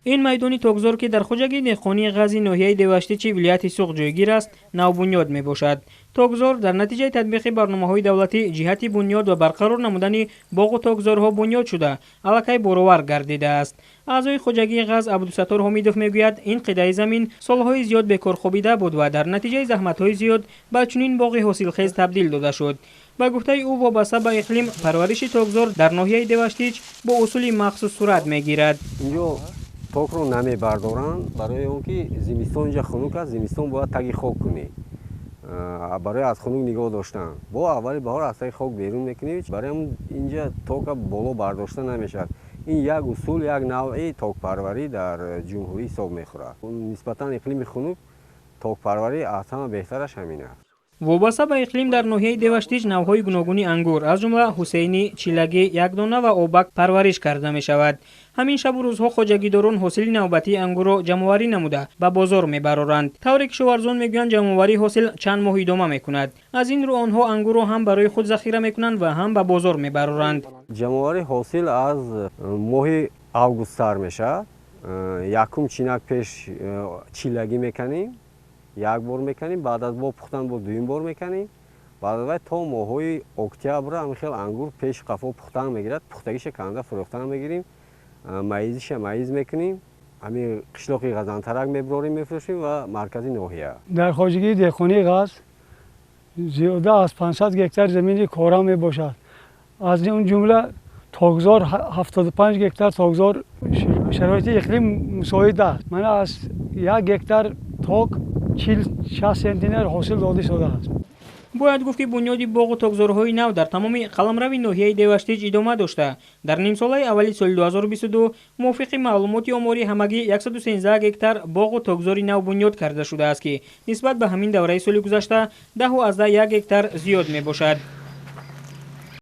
Ин майдони токзор, ки дар хоҷагии деҳқонии Ғази ноҳияи Деваштичи вилояти Суғд ҷойгир аст, навбунёд мебошад. Токзор дар натиҷаи татбиқи барномаҳои давлатӣ ҷиҳати бунёд ва барқарор намудани боғу токзорҳо бунёд шуда, аллакай боровар гардидааст. Аъзои хоҷагии Ғаз Абдусаттор Ҳомидов мегӯяд, ин қитъаи замин солҳои зиёд бекор хобида буд ва дар натиҷаи заҳматҳои зиёд ба чунин боғи ҳосилхез табдил дода шуд. Ба гуфтаи ӯ, вобаста ба иқлим парвариши токзор дар ноҳияи Деваштич бо усули махсус сурат мегирад. Инҷо токро намебардоранд, барои он ки зимистон инҷа хунук аст. Зимистон бояд таги хок кунӣ барои аз хунук нигоҳ доштан. Бо аввали баҳор аз таги хок берун мекунӣ. Барои ҳамн инҷа тока боло бардошта намешавад. Ин як усул, як навъи токпарварӣ дар ҷумҳурӣ ҳисоб мехӯрад. Нисбатан иқлими хунук токпарварӣ аз ҳама беҳтараш ҳамин аст. Вобаста ба иқлим дар ноҳияи Деваштич навъҳои гуногуни ангур, аз ҷумла ҳусейнӣ, чилагӣ, якдона ва обак парвариш карда мешавад. Ҳамин шабу рӯзҳо хоҷагидорон ҳосили навбатии ангурро ҷамъоварӣ намуда, ба бозор мебароранд. Тавре кишоварзон мегӯянд, ҷамъоварии ҳосил чанд моҳ идома мекунад. Аз ин рӯ онҳо ангурро ҳам барои худ захира мекунанд ва ҳам ба бозор мебароранд. Ҷамъоварии ҳосил аз моҳи август сар мешавад. Якум чинак пеш чилагӣ меканем, як бор меканем, баъд аз бо пухтан бо дуюм бор меканем. Баъд аз вай то моҳҳои октябр ҳамин хел ангур пеш қафо пухтан мегирад. Пухтагиша канда фурӯхтан мегирем, маизиша маиз мекунем, ҳамин қишлоқи Ғазантарак мебурорем, мефурӯшем ва маркази ноҳия. Дар хоҷагии деҳқонии Ғаз зиёда аз 500 гектар замини кора мебошад. Аз он ҷумла токзор 75 гектар токзор. Шароити иқлим мусоид аст. Мана, аз 1 гектар ток 40-60 центнер ҳосил дода шудааст. Бояд гуфт, ки бунёди боғу токзорҳои нав дар тамоми қаламрави ноҳияи Деваштич идома дошта, дар нимсолаи аввали соли 2022 мувофиқи маълумоти оморӣ ҳамагӣ 113 гектар боғу токзори нав бунёд карда шудааст, ки нисбат ба ҳамин давраи соли гузашта 10,1 гектар зиёд мебошад.